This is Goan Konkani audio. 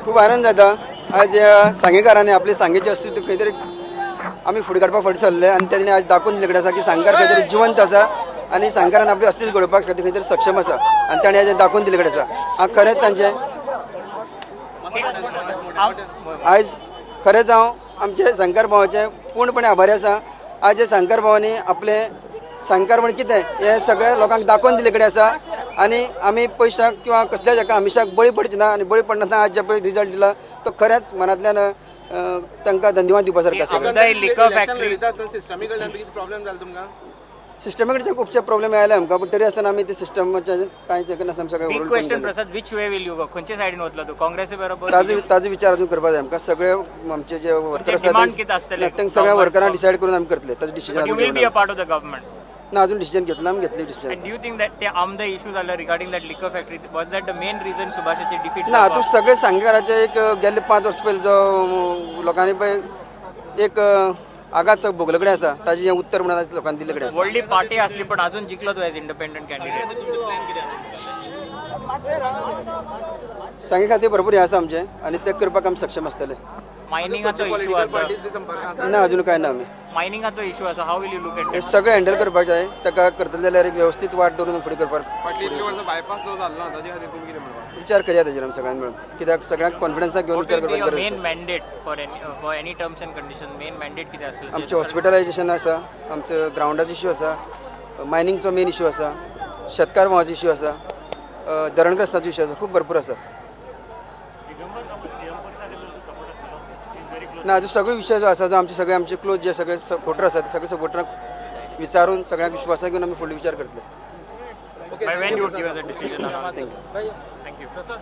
खूब आनंद जाता आज सांगेकारांनी आपले सांगेचें अस्तित्व खंय तरी आमी फुडें काडपाक फुडें सरले आनी तेणी आज दाखोवन दिल्ले कडेन आसा की सांगकार खंय तरी जिवंत आसा आनी सांगकारान आपलें अस्तित्व घडोवपाक खातीर खंय तरी सक्षम आसा आनी ताणें आज दाखोवन दिल्ले कडेन आसा. हांव खरेंच तांचें आयज खरेंच हांव आमचे सांगकार भावाचें पूर्णपणे आभारी आसा. आज हे सांगकार भावांनी आपलें सांगकार म्हण कितें हें सगळ्या लोकांक दाखोवन दिल्ले कडेन आसा आनी आमी पयशाक किंवा कसल्याच हाका आमिशाक बळी पडची ना आनी बळी पडनासतना आज जे पळय रिजल्ट दिला तो खरेंच मनांतल्यान तांकां धन्यवाद दिवपा सारको आसा. सिस्टमा कडच्यान खुबशे प्रॉब्लेम आयले आमकां, पूण तरी आसतना आमी ते सिस्टमाचे कांय नासतना सगळें. Question Prasad, which way will you go? खंयच्या सायडीन वतलो तूं? काँग्रेसी बरोबर? ताजो विचार अजून करपाक जाय आमकां. सगळे आमचे जे वर्कर आसा तांकां सगळ्या वर्करांक डिसायड करून आमी करतले ताजो decision. You will be a part of the government? ना, अजून डिसिजन घेतलं आमी, घेतले decision. Do you think that ते आमदार इशू जाले regarding that liquor factory, was that the main reason सुभाषाचे defeat? ना, हातूंत सगळे सांगेकाराचे एक गेल्ले 5 वर्सां पयलीं जो लोकांनी पळय एक आघात भोगले कडेन आसा ताजें हें उत्तर म्हणून लोकांनी दिल्ले कडेन आसा. व्हडली पार्टी आसली पण अजून जिखलो तूं एज इंडिपेंडंट कॅन्डिडेट. सांगे खातीर भरपूर हें आसा आमचें आनी तें करपाक आमी सक्षम आसतले. मायनिंगाचो इशू आसा ना, अजून कांय ना. आमी मायनिंगाचो इशू आसा, how will you look at हें सगळें हँडल करपाक जाय. ताका करतले जाल्यार एक वेवस्थीत वाट दवरून फुडें करपाक विचार करया ताजेर आमी सगळ्यांनी मेळून, कित्याक सगळ्यांक कॉन्फिडन्साक घेवन विचार करपाक गरज आसा. Main mandate for any terms and condition, main mandate कितें आसतलें? आमचें हॉस्पिटलायजेशन आसा, आमचो ग्रावंडाचो इशू आसा, मायनिंगचो मेन इशू आसा, शेतकार भावाचो इशू आसा, धरणग्रस्ताचो इशू आसा, खूब भरपूर आसा. ना, अजून सगळे विशय जो आसा जो आमचे सगळे आमचे क्लोज जे सगळे सपोर्टर आसा ते सगळे सपोर्टरांक विचारून सगळ्यांक विश्वासाक घेवन आमी फुडले विचार करतले. By when you would give us a decision? Thank you. Thank you. Prasad.